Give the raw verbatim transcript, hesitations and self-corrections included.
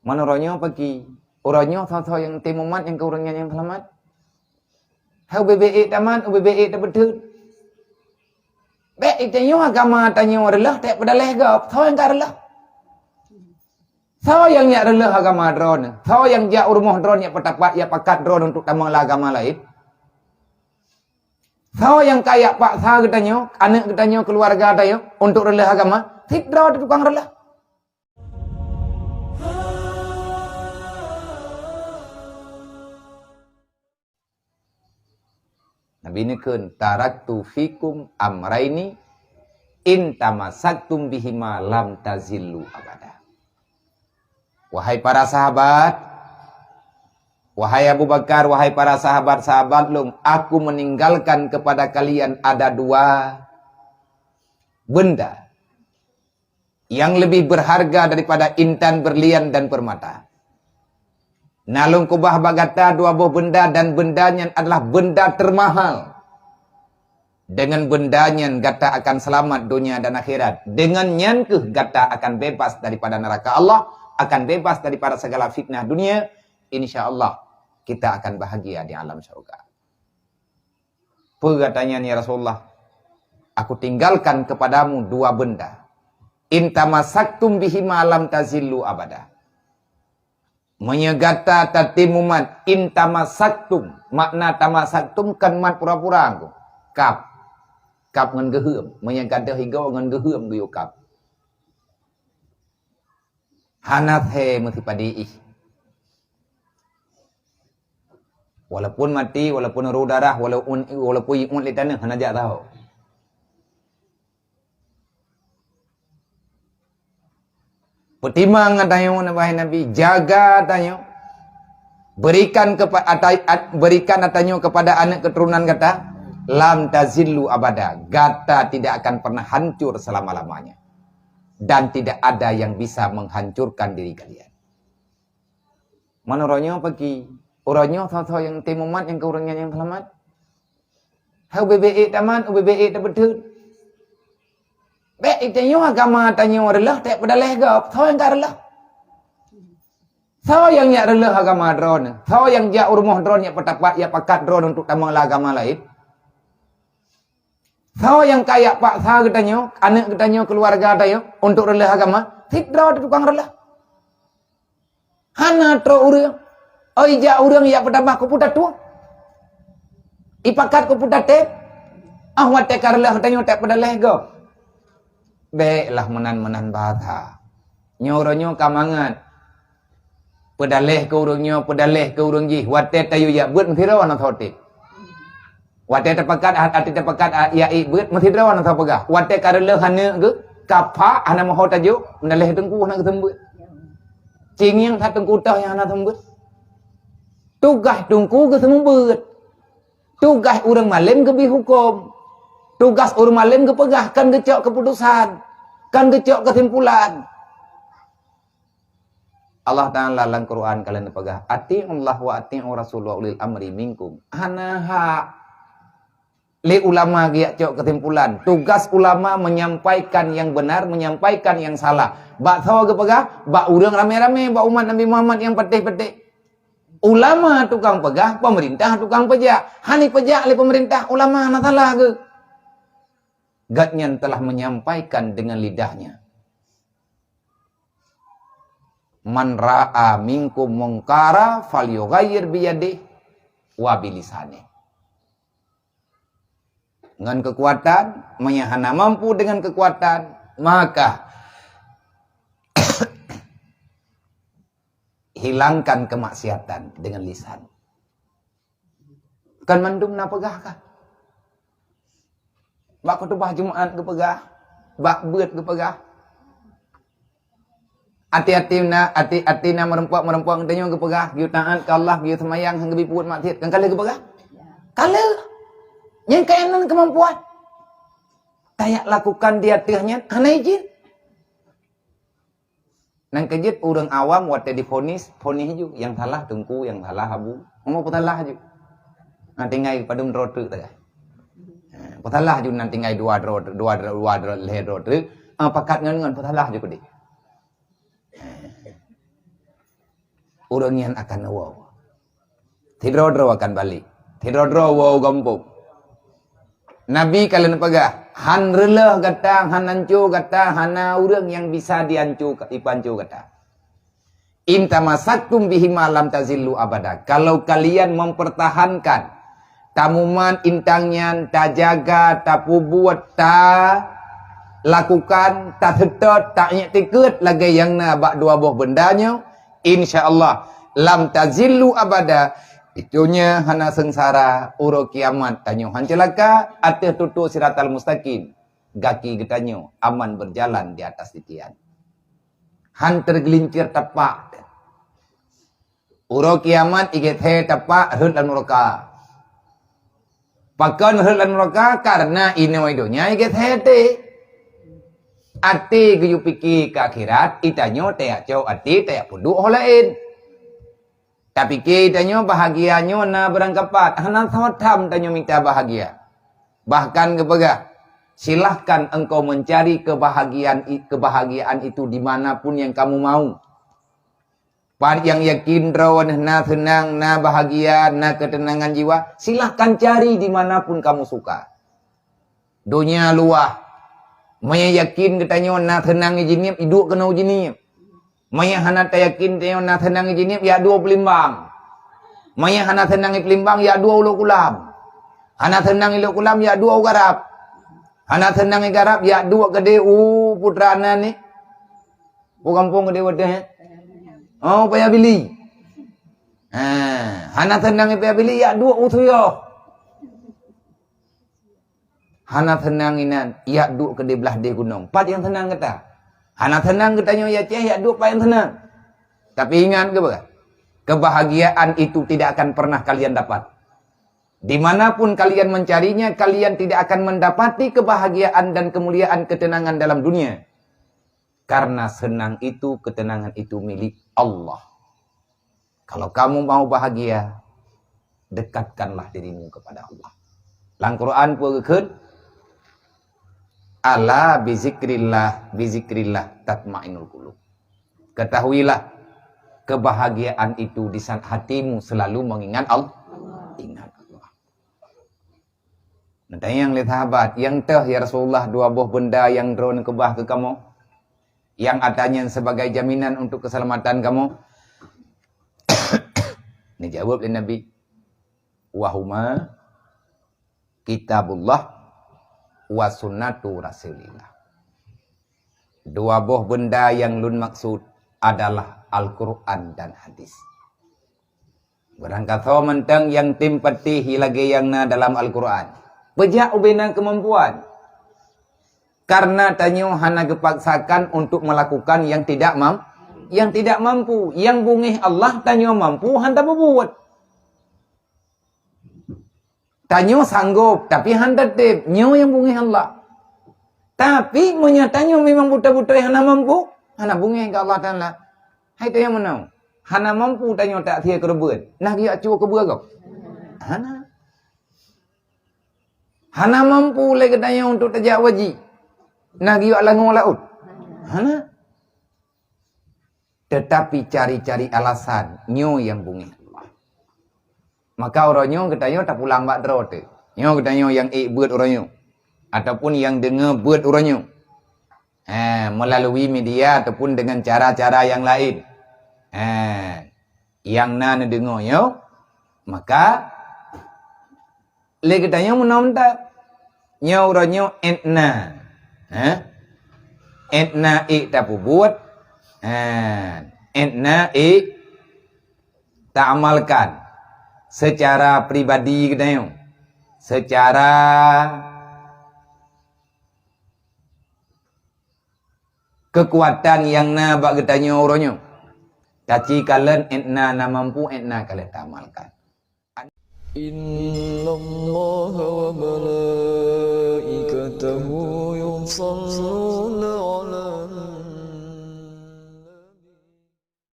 Man uroe nyoe pagi, uroe nyoe soe-soe nyang tem umat nyang keu ureuëng nyan nyang seulamat. Hai ubé-bé ék tamat, ubé-bé ék tabeuteuet. Bék tanyoe agama tanyoe reuloh, tak peudaleh gob. Soe nyang ka reuloh? Soe nyang nyak reuloh agama droeneuh? Soe nyang jak u rumoh droeneuh, nyak peutapat, nyak pakat droeneuh untuk tamong lam agama laén? Soe nyang ka yak paksa geutanyoe, aneuëk geutanyoe, keuluwarga tanyoe untuk reuloh agama? Sidroe tukang reuloh. Nabi neukheun, "Taraktu fikum amraini, in tamassaktum bihima lam tazillu abada." Wahai para sahabat, wahai Abu Bakar, wahai para sahabat-sahabat lôn, aku meninggalkan kepada kalian ada dua benda yang lebih berharga daripada intan, berlian, dan permata. Na lôn keubah bak gata dua boh benda, dan benda nyan adalah benda termahal. Dengan benda nyan gata akan selamat dunia dan akhirat. Dengan nyan keuh gata akan bebas daripada neraka Allah, akan bebas daripada segala fitnah dunia. Insya Allah, kita akan bahagia di alam syurga. Peue gata nyan, ya Rasulullah? Aku tinggalkan kepadamu dua benda. In tamassaktum bihima lam tazillu abada. Meunyoe gata tatem umat, in tamassaktum, makna tamassaktum kon mat pura-pura ko. Kab. Kab ngon geuheuem. Meunyoe gadôh igoe ngon geuheuem geuyue kab. Hana thèe meusipadé ih. Walaupun maté, walaupun roh darah, walaupun, walaupun iut lé taneuh, hana jak saho. Peutimang geutanyoe, wahai Nabi, jaga tanyoe. Berikan kepa-, ata-, at-, berikan tanyoe kepada anak keturunan gata, lam tazillu abada. Gata tidak akan pernah hancur selama-lamanya. Dan tidak ada yang bisa menghancurkan diri kalian. Man uroe nyoe pagi, uroe nyoe soe-soe nyang tem umat nyang keu ureuëng nyan nyang seulamat. Hai ubé-bé ék tamat, ubé-bé ék tabeuteuet. Bék tanyoe agama tanyoe reuloh, tak peudaleh gob. Soe nyang ka reuloh? Soe nyang nyak reuloh agama droeneuh? Soe nyang jak u rumoh droeneuh, nyak peutapat, nyak pakat droeneuh untuk tamong lam agama laén? Soe nyang ka yak paksa geutanyoe, aneuëk geutanyoe, keuluwarga tanyoe untuk reuloh agama? Sidroe tukang reuloh. Hana trok ureuëng. Oi, jak ureuëng yak peutamah keu peue tatueng. Ipakat keu peue tatem. Ah, watée ka reuloh tanyoe tak peudaleh gob. Bék lah meunan-meunan bahasa. Nyoe uroe nyoe ka mangat. Peudaleh keu ureuëng nyoe, peudaleh keu ureuëng jih. Watée tayue jak beuet meusidroe na soe tem. Watée tapakat, at-, até tapakat, at-, ya ék beuet meusidroe na soe peugah. Watée ka reuloh aneuk geuh, ka phak hana meuho tajok, meudaleh teungku hana geuseumeubeuet. Cingieng that teungku toh nyang hana seumeubeuet. Tugaih teungku geuseumeubeuet. Tugaih ureuëng malém geubri huköm. Tugaih ureuëng malém geupeugah, kan geucok keuputusan, kan geucok keusimpulan. Allah Taala lam Quran ka lheueh neupeugah, "Ati'ullah wa ati'ur rasul wa ulil amri minkum." Hana hak lé ulama geujak cok keusimpulan. Tugas ulama menyampaikan yang benar, menyampaikan yang salah. Bak soe geupeugah? Bak ureuëng ramé-ramé, bak umat Nabi Muhammad nyang patéh-patéh. Ulama tukang peugah, pemerintah tukang peujak. Hana peujak lé pemerintah, ulama na salah geuh. Gobnyan telah menyampaikan dengan lidahnya. "Man ra'a minkum munkara falyughayyir biyadih wa bilisanih." Ngon kekuatan, meunyo hana mampu dengan kekuatan, maka hilangkan kemaksiatan dengan lisan. Kan mandum na peugah kah? Bak khutubah Jumaat geupeugah, bak beuet geupeugah. Até-até na, até, até na meureumpok-meureumpok geutanyoe geupeugah, geuyue taát keu Allah, geuyue seumayang, han geubri peubuet maksiat. Kan ka lheueh geupeugah? Ka lheueh. Nyang keunan keumampuan. Tajak lakukan di ateueh nyan hana izin. Nyan keuh jeuet ureuëng awam watée difonis, fonis ju, nyang salah teungku, nyang salah abu. Meunyoe peusalah ju. Na tinggai padum droe treuk tagah. Ha, peusalah ju na tinggai dua droe, dua droe, dua droe, lhée droe treuk. Ah, pakat ngon, ngon peusalah ju keudeh. Ha. ureuëng nyan akan woe. Sidroe-droe akan balek. Sidroe-droe woe u gampông. Nabi ka lheueh peugah, "Han reuloh gata, han anco gata, hana ureuëng nyang bisa dianco, ipanco gata. In tamasaktum bihima lam tazillu abada." Kalau kalian mempertahankan tamuman intang nyan, tajaga, tapubuet, talakukan, taseutôt, taiktikeuet lagée nyang na bak dua boh beunda nyoe, insya Allah, lam tazillu abada, itu nya hana seungsara, uroe kiamat tanyoe han ceulaka, ateueh tutoe siratal mustaqim, gaki geutanyoe aman berjalan di atas titian. Han tergelincir tapak. Uroe kiamat igét he tapak rhot lam nuraka. Pakon rhot lam nuraka? Karena inoe donya igét he até. Até geuyue pike keu akhirat, itanyoe tajak cok até tajak peuduek ho laén. Tapike itanyoe bahagia nyoe na beurangkapat, hana soe tham tanyoe mita bahagia. Bahkan geupeugah, "Silahkan engkau mencari kebahagiaan i-, kebahagiaan itu di mana pun yang kamu mau." Pat nyang yakin droeneuh na seunang, na bahagia, na keuteunangan jiwa, silahkan cari di mana pun kamu suka. Donya luwah. Meunyo yakin geutanyoe na seunang i Jeunieb, iduek keunoe u Jeunieb. Meunyo hana tayakin tanyoe na seunang i Jeunieb, yak duek u Palembang. Meunyo hana seunang i Palembang, yak duek u Lhokseumawe. Hana seunang i Lhokseumawe, yak duek u Garab. Hana seunang i Garab, yak duek keudeh u putra nan ni. Pu gampông keudeh watée, eh? Oh, Paya Bili. Ha, hana seunang i Paya Bili, yak duek u Suyoh. Hana seunang inan, yak duek keudeh blaih deh gunong. Pat nyang seunang gata? Hana seunang geutanyoe i Aceh, yak duek pat nyang seunang. Tapi ingat keuh, kebahagiaan itu tidak akan pernah kalian dapat. Di mana pun kalian mencarinya, kalian tidak akan mendapati kebahagiaan dan kemuliaan ketenangan dalam dunia. Karena seunang itu, ketenangan itu milik Allah. Kalau kamu mau bahagia, dekatkanlah dirimu kepada Allah. Lam Quran peue geukheun? "Ala bizikrillah, bizikrillah tatmainnul qulub." Ketahuilah, kebahagiaan itu di saat hatimu selalu mengingat Allah. Ingat Allah. Neutanyong lé sahabat, "Nyang toh, ya Rasulullah, dua boh beunda nyang droeneuh keubah keu kamoe, nyang ata nyan sebagai jaminan untuk keuseulamatan kamoe?" Neujaweueb lé Nabi, "Wahuma kitabullah wa sunnatu Rasulillah." Dua boh beunda nyang lôn maksud adalah Al-Quran dan hadis. Barangkasoe mantong nyang tem patéh lagée nyang na dalam Al-Quran, peujak ubena keumampuan. Karena tanyoe hana geupaksakan untuk melakukan nyang tidak mam-, nyang tidak mampu. Nyang beungéh Allah tanyoe mampu han tapeubuet. Tanyoe sanggop, tapi han tatém. Nyoe nyang beungéh Allah. Tapi meunyoe tanyoe memang beutôi-beutôi hana mampu, hana beungéh keu Allah Taala. Hai tanyoe meunoe, hana mampu tanyoe tasie keureubeuen, nah geuyue cue keubeue gob? Hana. Hana mampu lé geutanyoe untuk tajak u haji, nah geuyue langue laôt? Hana. Teutapi cari-cari alasan, nyoe nyang beungéh Allah. Maka uroe nyoe geutanyoe tapulang bak droe teuh. Nyoe geutanyoe nyang ék beuet uroe nyoe, ataupun nyang deungoe beuet uroe nyoe. Ha, melalui media ataupun dengan cara-cara nyang laén. Ha, nyang na neudeungoe nyoe, maka lé geutanyoe meunoe mantong. Nyoe uroe nyoe ék na. Ha? Ék na ék tapeubuet. Ha, ék na ék taamalkan secara pribadi geutanyoe. Secara keukuatan nyang na bak geutanyoe uroe nyoe. Taci kalon ék na, na mampu ék na kalon taamalkan. إن الله وملائكته يصلون